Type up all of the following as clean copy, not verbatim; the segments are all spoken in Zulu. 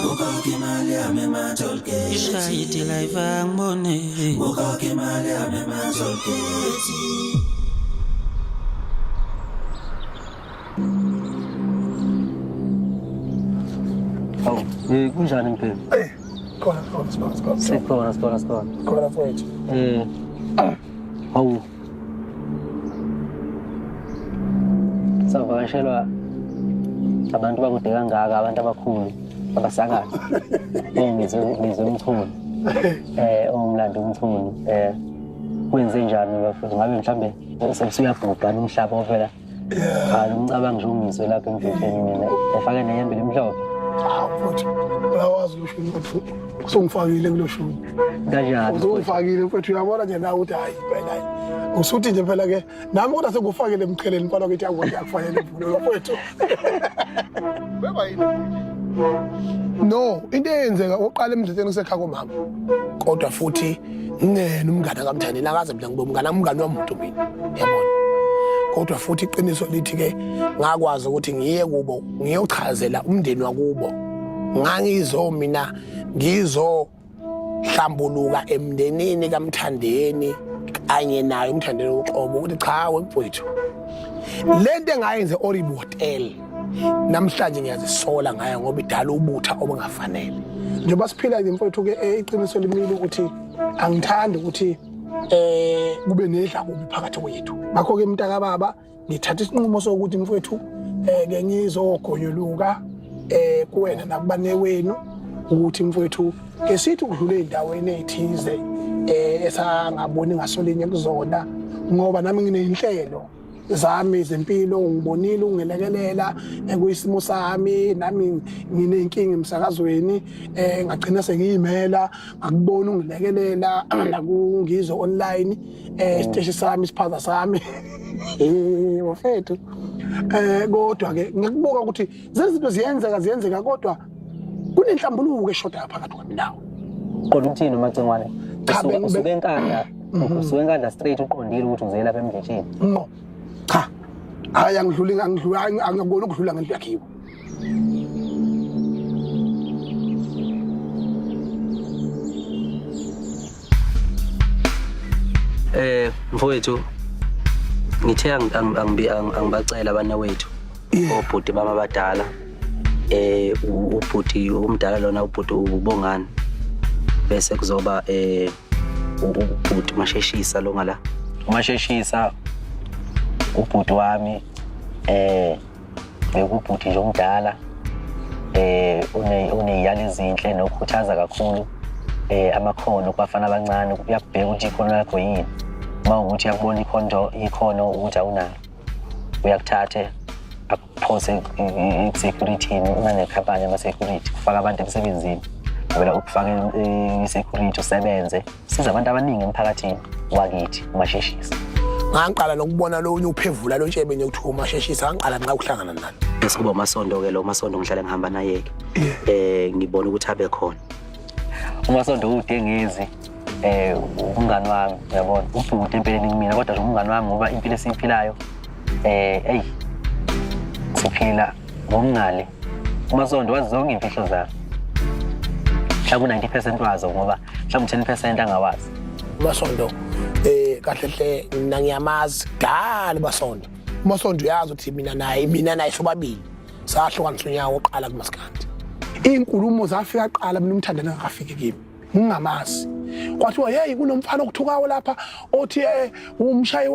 Ukhokha imali yami ema-tollgate. Ishaye idilayiva ngibone. Ukhokha imali yami ema-tollgate. Hawu, kunjani mphephe? Eh, khona khona sikhona sikhona. Sikhona sikhona sikhona. Khona mfowethu. Hawu. Savakashelwa abantu bakude kangaka, abantu abakhulu, abasakazi. Ngizwe uMchunu. Owumlando uMchunu. Kwenze njani bafethu? Ngabe mhlambe sesuyabhubha umhlaba ovela? Cha, ngicabanga nje ungizwe lapha emdletsheni mina. Efake neyembe limhlophe. Hawu mfowethu, uyawazi lo shuni mfowethu. Usungifakile kulo shuni. Kanjani? Usungifakile mfowethu, uyabona nje nawe ukuthi hayi phela hayi. Usuthi nje phela ke nami kodwa sengufakile emqheleni mfana wakithi yakuthi akufanele mvulo mfowethu. Beba yini? No, into eyenzeka oqala emdletsheni kusekhaya komama. Kodwa futhi ngingena umngane kaMthandeni akaze mina ngibe umngane umngane wamuntu mina. Yabona. Kodwa futhi iqiniso lithi ke ngakwazi ukuthi ngiye kubo ngiyochazela umndeni wakubo. Ngangizo mina ngizo hlambuluka emndenini kaMthandeni kanye naye uMthandeni uqobo ukuthi cha wemfowethu lento engayenze Oribu Hotel namhlanje ngiyazisola ngayo ngoba idala ubutha obungafanele. Njengoba siphila nje mfowethu ke iqiniso limile ukuthi angithandi ukuthi kube nedla kubi phakathi kwethu. Ngakho ke mntaka baba ngithatha isinqumo sokuthi mfowethu ke ngizogonyuluka kuwena nakubane wenu ukuthi mfowethu ke sithi ukudlula ey'ndaweni ey'thize esangaboni ngasolinye kuzona ngoba nami nginey'nhlelo zami zempilo ngibonile ungelekelela kuyisimo sami nami nginey'nkinga emsakazweni ngagcina sengiyimela ngakubona ungilekelela nakungizwe online isiteshi sami isiphaza sami bafethu kodwa ke ngikubuka ukuthi zezinto ziyenzeka ziyenzeka kodwa kunenhlambuluko eshodayo phakathi kwami nawe. Qonda ukuthini uMacingwane? Cha, Usuke eNkandla, usuke eNkandla straight uqondile ukuthi uzela lapha emdletsheni. Ngqo. Cha. Hayi angidluli angidluli angikuboni ukudlula ngendlu yakhiwe. Mfowethu ngithe angibacela abanewethu obhuti bami abadala ubhuti umdala lona ubhuti uBongani bese kuzoba ubhuti Masheshisa lo ngala uMasheshisa ubhuti wami bekubhuti nje omdala uney'yalo ezinhle nokukhuthaza kakhulu amakhono kubafana abancane uyakubheka ukuthi ikhono lakho yini uma ukuthi uyakubona ikhono ukuthi awunalo uyakuthathe akuphose ekusecurityni uma nekhampani ama-security kufaka abantu emsebenzini vela ukufaka i-security usebenze siza abantu abaningi emphakathini wakithi uMasheshisa. Ngangiqala nokubona lo uphevula lo ntshebe nje kuthiwa uMasheshisa ngangiqala nqa ukuhlangana nalo. Bese kuba uMasondo ke lo uMasondo ngihlale ngihamba naye ke. Ngibona ukuthi abe khona. uMasondo uDengezi umngani wami uyabona ubhuti empeleni kumina kodwa nje umngani wami ngoba impilo esiyiphilayo eyi siphila ngomngane. uMasondo wazi zonke iy'mfihlo zami mhlawumbe u-90% wazo ngoba mhlawumbe 10% angawazi. uMasondo kahle hle mina ngiyamazi kudala uMasondo. uMasondo uyazi ukuthi mina naye sobabili sahlukanisa unyaka wokuqala kumasikandi. Iy'nkulumo zafika kuqala mina uMthandeni angakafiki kimi ngingamazi. Kwathiwa hey kunomfana okuthukayo lapha othi umshayi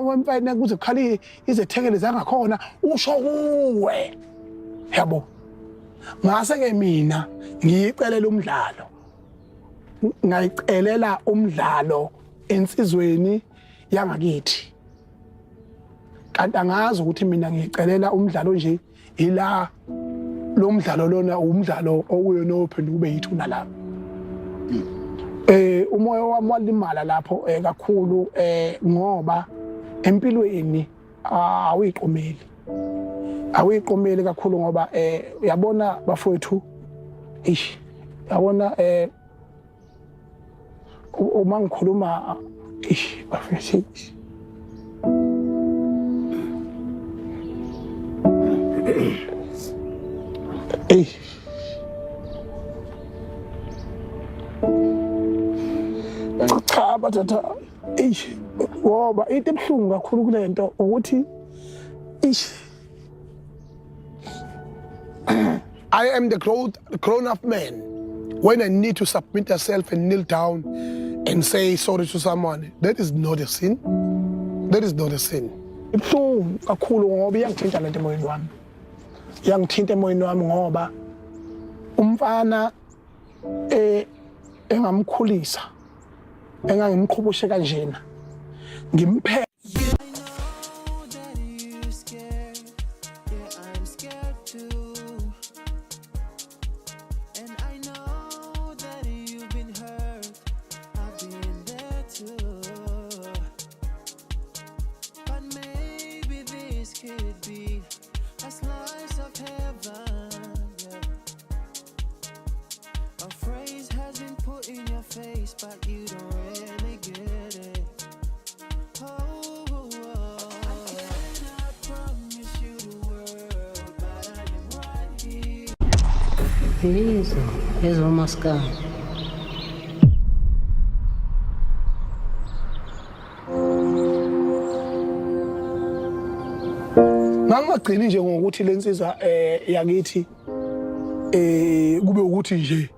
wemfene kuze kukhale izethekeli zangakhona usho kuwe. Yabo. Ngase ke mina ngiyicelela umdlalo. Ngayicelela umdlalo ensizweni yangakithi. Kanti angazi ukuthi mina ngiyicelela umdlalo nje ila lo mdlalo lona umdlalo okuyona ophenduka ube yithuna lami. Umoya wami walimala lapho kakhulu ngoba empilweni awuyiqomeli. Awuyiqomeli kakhulu ngoba uyabona bafowethu eish yabona uma ngikhuluma eish bafowethu eish. Abathatha eish, ngoba into ebuhlungu kakhulu kule nto ukuthi eish, I am the grown up man. When I need to submit myself and kneel down and say sorry to someone, that is not a sin. That is not a sin. Ibuhlungu kakhulu ngoba iyangithinta lento emoyeni wami. Iyangithinta emoyeni wami ngoba umfana engamkhulisa, engangimqhubushe kanjena, ngimphe Know that you're scared. Yeah, I'm scared too. And I know that you've been hurt. I've been there too. But maybe this could be a slice of heaven. Yeah. A phrase has been put in your face, but you don't really get it. Oh, oh, oh. I cannot promise you the world, but I am right here. Yizo ezomaskandi. Ngangingagcini nje ngokuthi lensizwa yakithi kube ukuthi nje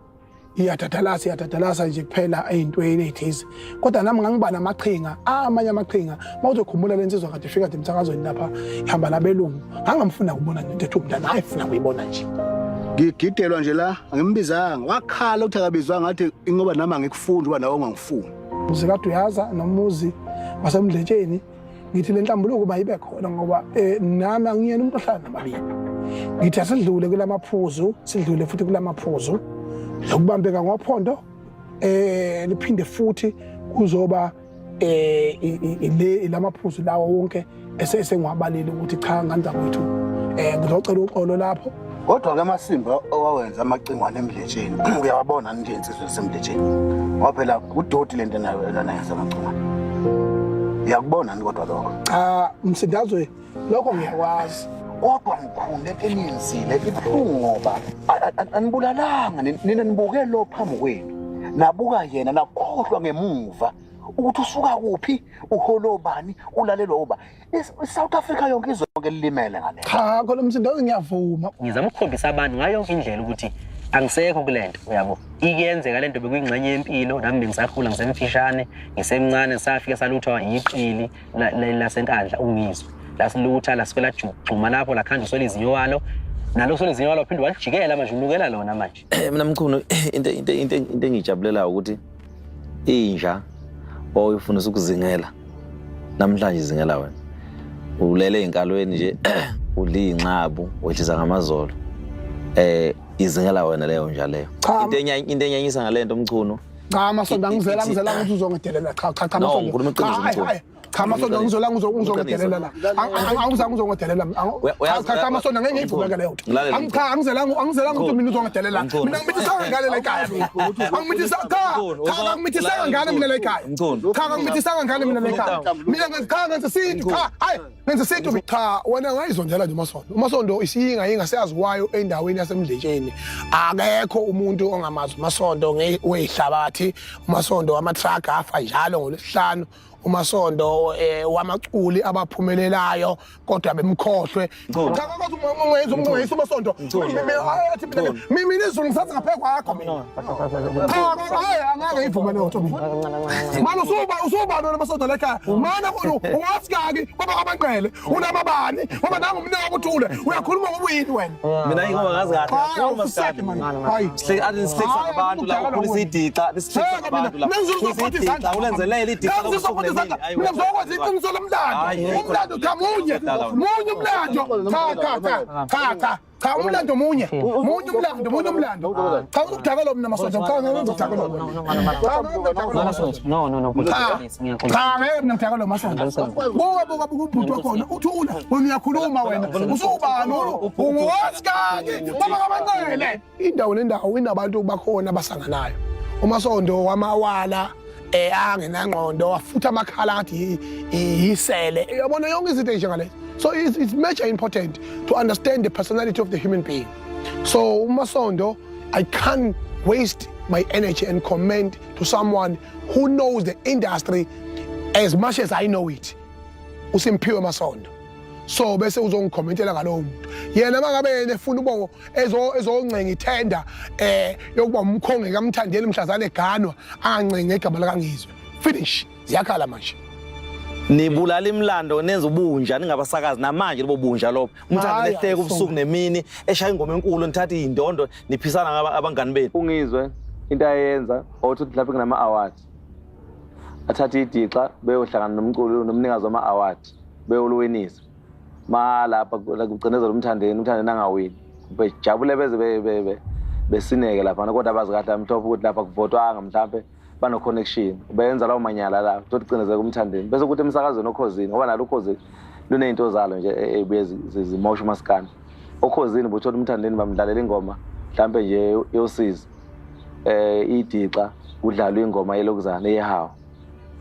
iyadadalasa, iyadadalasa nje kuphela ey'ntweni ey'thize, kodwa nami ngangiba namaqhinga, amanye amaqhinga. Uma uzokhumbula le nsizwa kade ifika kade emsakazweni lapha ihamba nabelungu, ngangamfuna kubona nento ethi umntana ayifuna kuyibona nje. Ngigidelwa nje la, angimbizanga. Wakhala ukuthi akabizwanga, ngathi ingoba nami angikufundi uba nawe ungangifuni. Umuzi kaDuyaza nomuzi waseMdletsheni, ngithi le nhlambuluko mayibe khona ngoba nami angiyena umuntu ohlala namabili. Ngithi asidlule kulamaphuzu, sidlule futhi kulamaphuzu lokubambeka ngophondo, liphinde futhi kuzoba le lamaphuzu lawo wonke esengiwabalile ukuthi cha, ngane zakwethu, ngizocela uxolo lapho. Kodwa ke amasimba owawenza amacingwane eMdletsheni, uyawabona nje insizwa yaseMdletsheni. Ngoba phela udoti lento nayo lona yenza amacingwane. Uyakubona ni kodwa lokho? Cha, Msindazwe, lokho ngiyakwazi. Kodwa mkhulu, lento eniyenzile ibuhlungu ngoba anibulalanga nina, nibuke lo phambi kwenu. Nabuka yena, nakhohlwa ngemuva ukuthi usuka kuphi, uholo bani, ulalelwa uba. I-South Africa yonke, izwe lonke lilimele ngale. Cha, khona Msindazwe, ngiyavuma. Ngizama ukukhombisa abantu ngayo yonke indlela ukuthi angisekho kule nto, uyabo. Ikuyenzeka le nto, bekuyingxenye yempilo nami, bengisakhula, ngisemfishane, ngisemncane, safika saluthwa yiqili laseNkandla uNgizwe, lasilutha, lasuke lajugxuma lapho, lakhanda usolizinyo walo, nalo usolizinyo walo waphinde walijikela, manje unukela lona manje. Mina Mchunu, into engiyijabulelayo ukuthi inja owayifundisa ukuzingela namhlanje izingela wena. Ulele ey'nkalweni nje, udla iy'nxabu, wehlisa ngamazolo, izingela wena leyo nja leyo. Cha. Into enyanyisa ngale nto, Mchunu, Cha, Masondo, angizela, angizela ukuthi uzongidelela. Cha, cha, cha. No, Masondo. ngikhuluma iqiniso, Cha, hayi, Mchunu. hayi. Cha, Masondo, angizela uzongidelela la. Angizange uzongidelela. Cha, cha, Masondo, ngeke ngiyivumeke leyo nto. Ngilalela, Cha, angizelanga ukuthi mina uzongidelela. Mchunu. Mina ngimithisanga ngane la ekhaya mina. Angimithisa, cha, cha, angimithisanga ngane mina la ekhaya. Mchunu. Cha, angimithisanga ngane mina la ekhaya. Mina cha, ngenza isintu, cha, hayi, ngenza isintu. Cha, wena ungayizondela nje uMasondo. UMasondo isiyinga yinga seyaziwayo endaweni yaseMdletsheni. Akekho umuntu ongamazi uMasondo weyihlabathi, uMasondo wama-truck afa njalo ngoLwesihlanu, uMasondo wamaculi abaphumelelayo kodwa bemkhohlwe. Cha, kodwa ungenza ungeyisa uMasondo. Athi mina izulu ngisathi ngaphe kwakho mina. Cha, hayi, angeke ngiyivume leyo nto mina. Manje usuba lona Masondo lekhaya. Mana ungathi kaki kwaba kwamanqele unamabani ngoba nangu umnaka uthule uyakhuluma ngoba uyini wena. Mina ingoba ngazi kahle Hayi, kakhulu. awufiseki man. Hayi. Sihlekisa abantu la, ukhulisa idixa, sihlekisa abantu la. Ukhulisa idixa, ulenzelele idixa. Ngizokuphatha izandla. Mina ngizokwenza iqiniso lomlando. Hayi, yikho. Umlando, cha, munye. Munye umlando. Cha, cha, cha. Cha, cha. Cha, umlando munye. Munye umlando, munye umlando. Cha, uzokudakela mina, Masondo. Cha, ngeke ngizokudakela. Cha, ngeke ngizokudakela. No, Cha, ngiyaxolisa. cha, ngeke mina ngidakela, Masondo. Buka, buka, buka ubhuti wakhona. Uthula. Wena uyakhuluma wena. Usubani? Unguwazi kaki. Baba kamanqele. Indawo nendawo inabantu bakhona abasanganayo. UMasondo wamawala angenangqondo, afutha amakhala ngathi yisele. Uyabona yonke izinto enjengalezo. So it's major important to understand the personality of the human being. So uMasondo, I can't waste my energy and comment to someone who knows the industry as much as I know it. uSimphiwe Masondo. So bese uzongikhomentela ngalowo muntu. Yena mangabe yena efuna ubongo ezoncenga ithenda yokuba umkhongi kaMthandeni mhlazane eganwa angancenge igama likaNgizwe. Finish. Ziyakhala manje. Nibulala imlando nenza ubunja ningabasakazi namanje lobo bunja lobo. Umthandi lehleka ubusuku nemini eshaya ingoma enkulu nithatha izindondo niphisana abangani benu. Ungizwe into ayenza othi mhlawumbe kunama awards. Athathe idixa beyohlangana nomculo nomnikazi wama award beyoluwinisa. Ma lapha kucinezela uMthandeni, uMthandeni angawini. Bejabule beze besineke lapha kodwa abazi kahle amhlophe ukuthi lapha kuvotwanga mhlambe bano connection. Benza lawo manyala la ukuthi kucinezeke uMthandeni. Bese kuthi emsakazweni okhozini ngoba nalo ukhozini lunezinto zalo nje ezibuye zimosha umaskandi. Okhozini buthola uMthandeni bamdlalela ingoma mhlambe nje yosizi. Idixa kudlalwa ingoma yelokuzana eyehawu.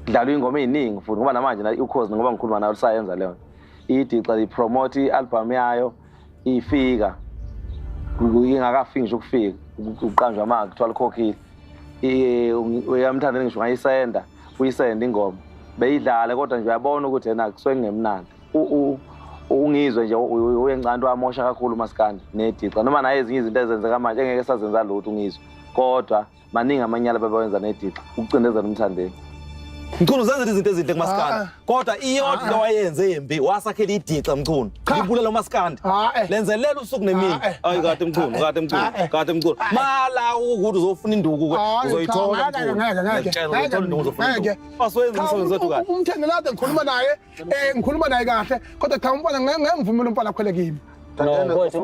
Kudlalwa ingoma eziningi futhi ngoba namanje ukhozi ngoba ngikhuluma nayo lisayenza leyo. Idixa lipromote ialbum yayo ifika ingakafiki ngisho ukufika uqanjwa amanga kuthiwa likhokhile. UyaMthandeni ngisho ungayisenda uyisenda ingoma beyidlale kodwa nje uyabona ukuthi yena kusuke kungemnandi. Ungizwe nje uyencanto amosha kakhulu umaskandi nedixa noma naye ezinye izinto ezenzeka manje engeke sazenza lutho ungizwe kodwa maningi amanyala bebawenza nedixa ukucindezela uMthandeni. Mchunu zenze izinto ezinhle kumaskandi kodwa iyodwa into wayenze embi wasakhela idixa Mchunu libulala umaskandi lenzelela usuku nemini. Hayi kade Mchunu kade Mchunu kade Mchunu mala ukuthi uzofuna induku uzoyithola Mchunu. Asoyenza umsebenzi wethu kahle. Umthandeni kade ngikhuluma naye ngikhuluma naye kahle kodwa cha umfana ngeke ngivumele umfana akhwele kimi. Cha mfowethu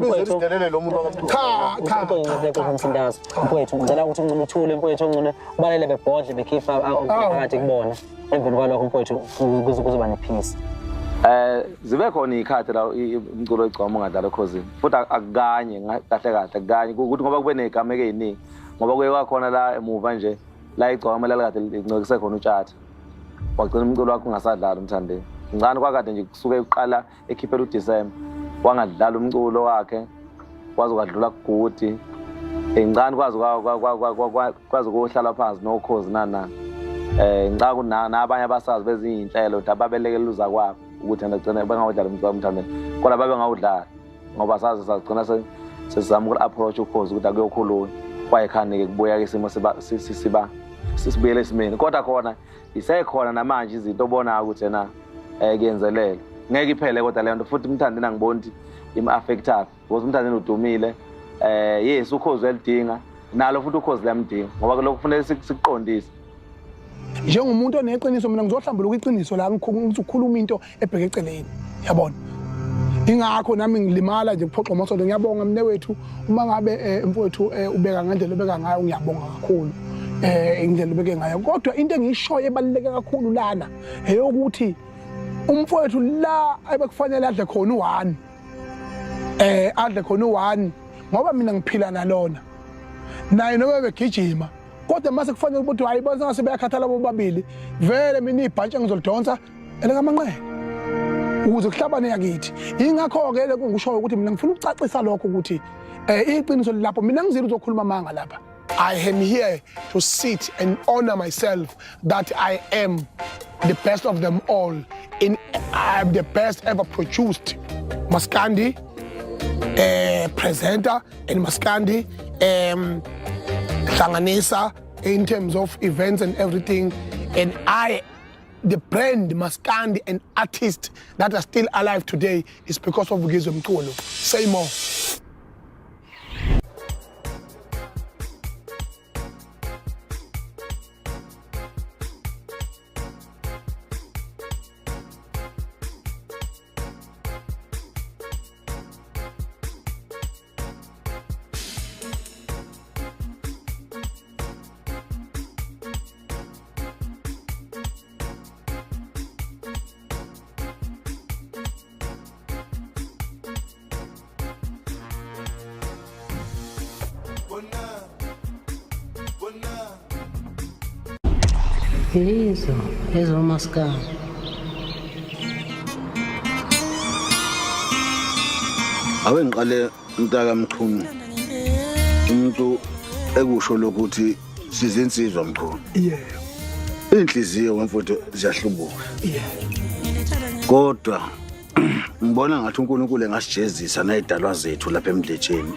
ngicela ukuthi ungcono uthule mfowethu ongcono ubalele bebhodle bekhipha phakathi kubona emveni kwalokho mfowethu kuzoba nepeace. Zibe khona iy'khathi la umculo wegcoma ungadlala ekhozini futhi akukanye kahle kahle kanye ukuthi ngoba kube ney'gameko ey'ningi ngoba kuye kwakhona la emuva nje la igcoma lalikade lincekise khona uTshatha wagcina umculo wakho ungasadlali uMthandeni. Ngicane kwakade nje kusuke kuqala ekhiphela uDisemba wangadlala umculo wakhe waze kwadlula kugudi ngicane kwaze kwaze kuyohlala phansi nokhozi nani ngicane nabanye abasazi bezinye iy'nhlelo ukuthi ababelekelela uza kwabo ukuthi ngagcina bengawudlala umculo uMthandeni kodwa babengawudlali ngoba saze sagcina sesizama uku-approach ukhozi ukuthi akuyokhulunywa kwayekhani-ke kubuya-ke isimo siba sisibuyele esimeni kodwa khona isekhona namanje izinto obonayo ukuthi yena kuyenzelela ngeke iphele kodwa leyo nto futhi uMthandeni angiboni ukuthi im-affectaphi because uMthandeni udumile yes ukhozi uyalidinga nalo futhi ukhozi liyamdinga ngoba lokhu kufanele sikuqondise. Njengomuntu oneqiniso mina ngizohlambuluka iqiniso la ngizokhuluma into ebheke eceleni yabona. Ingakho nami ngilimala nje kuphoxa uMasondo. Ngiyabonga mne wethu uma ngabe mfowethu ubeka ngendlela obeka ngayo ngiyabonga kakhulu indlela obeke ngayo kodwa into engiyishoyo ebaluleke kakhulu lana eyokuthi umfowethu la ebekufanele adle khona u1 adle khona u1 ngoba mina ngiphila nalona naye noma begijima kodwa mase kufanele ukuthi hayi bona ngase bayakhathala bobabili vele mina ibhantshi engizolidonsa elekamanqele ukuze kuhlabane yakithi. Ingakho-ke lekungishoyo ukuthi mina ngifuna ukucacisa lokho ukuthi iqiniso lapho mina ngizile uzokhuluma amanga lapha. I am here to sit and honor myself that I am the best of them all. I am the best ever produced Maskandi presenter and Maskandi hlanganisa in terms of events and everything. And the brand Maskandi and artists that are still alive today is because of Ngizwe Mchunu. Say more. Yizo ezomaskandi. Ake ngiqale mntaka Mchunu, umuntu ekusho lokuthi Sizinsizwa mkhulu. Yebo. Inhliziyo wemfundo ziyahlubuka. Yebo. Kodwa ngibona ngathi uNkulunkulu engasijezisa nezidalwa zethu lapha emdletsheni.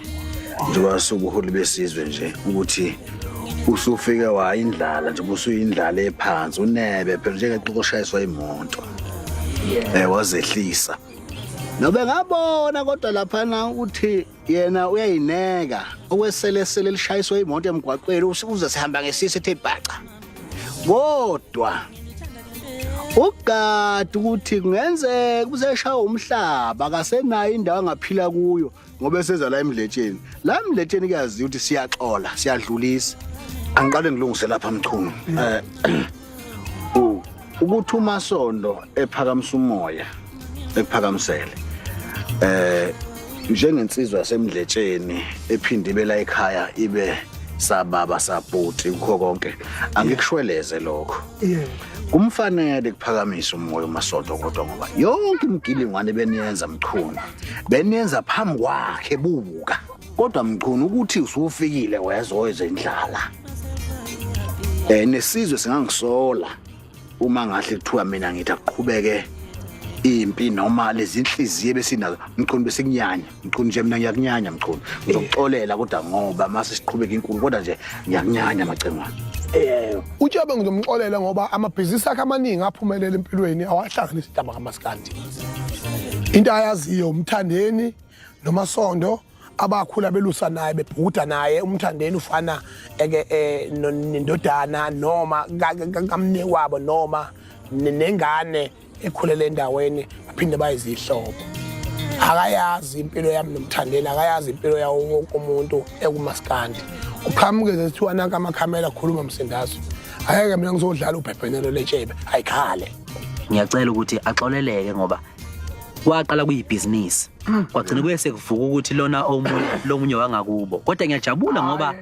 Njengoba subuholi besizwe nje ukuthi usufike wayindlala nje ubusuyindlala ephansi unebe phela njengexuku oshayiswa imoto. Eh wazehlisa. Nobe ngabona kodwa laphana ukuthi yena uyayineka okweselesele elishayiswe imoto emgwaqweni uze sihamba ngesisu ethe bhaca. Kodwa ugada ukuthi kungenzeka useshawa umhlaba akasenayo indawo angaphila kuyo ngoba eseza la emdletsheni. La emdletsheni kuyaziwa ukuthi siyaxola, siyadlulisa. Angiqale ngilungise lapha Mchunu. Eh ukuthi uMasondo ephakamisa umoya ekuphakamisele. Eh njengensizwa yasemdletsheni ephinde ibe la ekhaya ibe sababa sabhuti kukho konke angikushweleze lokho. Yebo. Kumfanele kuphakamisa umoya uMasondo kodwa ngoba yonke imigilingwane beniyenza Mchunu beniyenza phambi kwakhe buka. Kodwa Mchunu ukuthi usufikile wezwe indlala. Eh nesizwe singangisola uma ngahle kuthiwa mina ngithi akuqhubeke impi noma lezi inhliziyo ebesinazo Mchunu besikunyanya Mchunu nje mina ngiyakunyanya Mchunu ngizokuxolela kodwa ngoba mase siqhubeka inkulu kodwa nje ngiyakunyanya Macengwane. Yebo. Utshebe ngizomxolela ngoba amabhizinisi akhe amaningi aphumelela empilweni awahlanganisi indaba kaMaskandi. Into ayaziyo uMthandeni noMasondo abakhula belusa naye bebhukuda naye uMthandeni ufana eke eh, nendodana noma kamne wabo noma nengane ekhulele endaweni baphinde bayizihlobo. Akayazi impilo yami noMthandeni, akayazi impilo yawo wonke umuntu ekumaskandi. Uqhamuke nje kuthiwa nanka amakhamera khuluma Msindazo. Ayeke mina ngizodlala ubhebhenelo letshebe ayikhale. Ngiyacela ukuthi axoleleke ngoba kwaqala kuyibhizinisi kwagcina kuye sekuvuka ukuthi lona omunye lomunye wangakubo kodwa ngiyajabula ngoba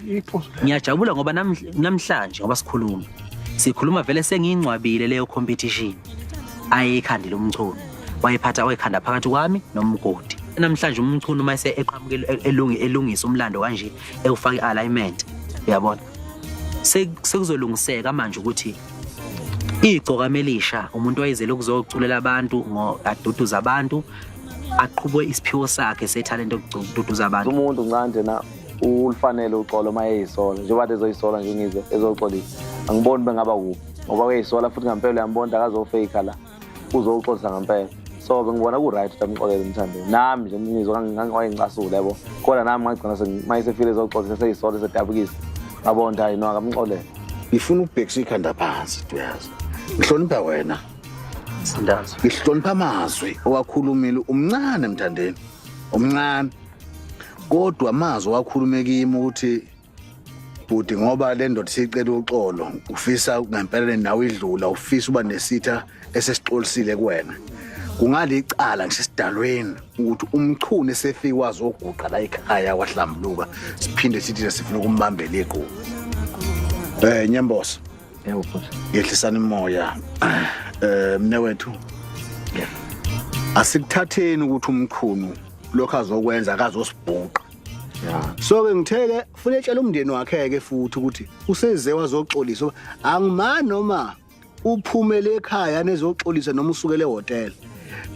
ngiyajabula ngoba namhlanje ngoba sikhuluma sikhuluma vele sengiyingcwabile leyo competition ayikhandile uMchunu wayephatha wayikhanda phakathi kwami nomgodi namhlanje uMchunu uma ese eqhamuke elungi elungisa umlando kanje ewufaka i-alignment uyabona sekuzolungiseka manje ukuthi igcokama elisha umuntu wayezele ukuzoculela abantu aduduza abantu aqhubwe isiphiwo sakhe sethalente okududuza abantu. Umuntu uncane nje na ulifanele uxolo uma eyisola njengoba kade ezoyisola nje ngizwe ezoxolisa angiboni bengaba kuphi ngoba uyayisola futhi ngampela uyambona ukuthi akazofeyikha la uzowuxolisa ngampela so bengibona ku-right ukuthi amxolele uMthandeni nami nje ngizwa wayengicasula yabo kodwa nami ngagcina uma esefile ezoxolisa seyisola esedabukisa ngabona ukuthi hayi no akamxolele. Ngifuna ukubhekisa ikhanda phansi Duyaza. Ngihlonipha wena. Sindazo. Ngihlonipha amazwi owakhulumile umncane Mthandeni. Umncane. Kodwa amazwi owakhulume kimi ukuthi bhuti ngoba le ndoda isicela uxolo ufisa ngempela nawe idlula ufisa uba nesitha esesixolisile kuwena. Kungalicala ngisho esidalweni ukuthi uMchunu esefike wazoguqa la ekhaya wahlambuluka siphinde sithi sifuna ukumbambela iqulu. Eh Nyambosa. Yebo bhuti. Yehlisani imoya. Eh mnewethu. Asikuthatheni ukuthi uMchunu lokho azokwenza akazosibhuqa. So ke ngitheke funa etshela umndeni wakhe ke futhi ukuthi useze wazoxolisa angima noma uphumele ekhaya nezoxolisa noma usukele ehhotela.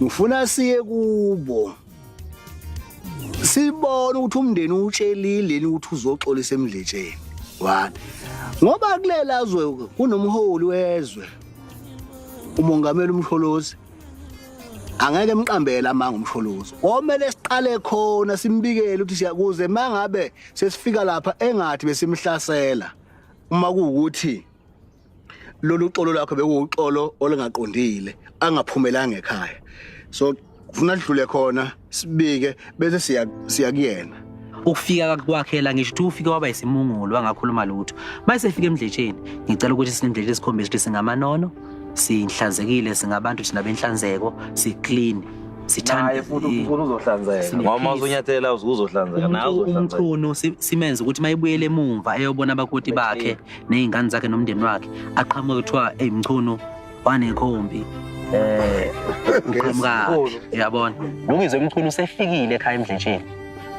Ngifuna siye kubo. Sibone ukuthi umndeni utshelile yini ukuthi uzoxolisa emdletsheni. One. Ngoba kulela zwe kunomholi wezwe. Umongameli uMsholozi angeke emqambele amanga uMsholozi. Komele siqale khona simbikele ukuthi siyakuze mangabe sesifika lapha engathi besimhlasela uma kuwukuthi lolu xolo lwakho bekuwuxolo olungaqondile angaphumelanga ekhaya so kufuna sidlule khona sibike bese siya siya kuyena. Ukufika kwakhe la ngisho ukuthi ufike waba isimungulu wangakhuluma lutho. Uma esefika emdletsheni ngicela ukuthi sinemdletsheni sikhombise ukuthi singamanono sinhlanzekile singabantu thina benhlanzeko si-clean sithanda Naye futhi uMchunu uzohlanzeka ngoba uma uzonyathela uzohlanzeka naye uzohlanzeka. uMchunu simenze ukuthi uma ebuyele emumva eyobona abakoti bakhe ney'ngane zakhe nomndeni wakhe aqhamuke kuthiwa eyi Mchunu wanekhombi uqhamuka uyabona Lungizwe Mchunu usefikile ekhaya emdletsheni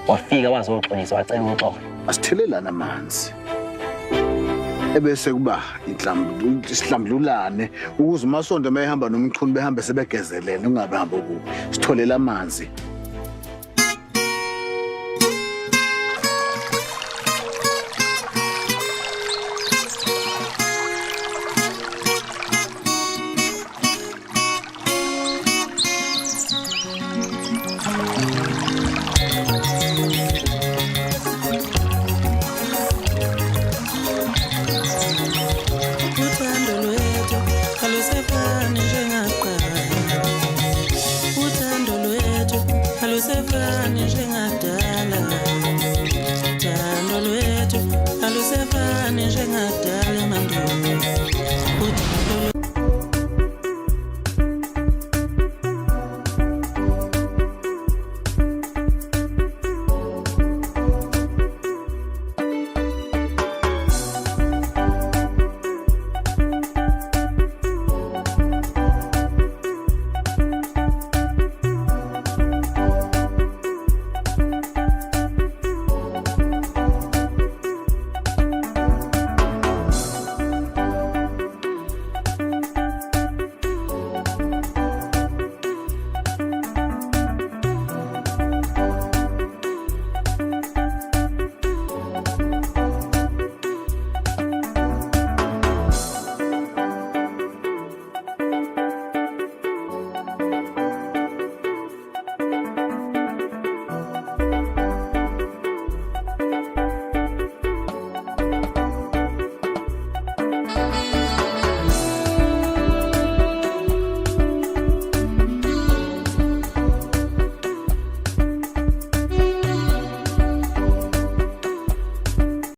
wafika wazoxolisa wacela uxolo. Asithelelana amanzi. Ebese kuba isihlambululane ukuze uMasondo uma ehamba noMchunu behambe sebegezelene, kungabe hambo kubi. Sitholele amanzi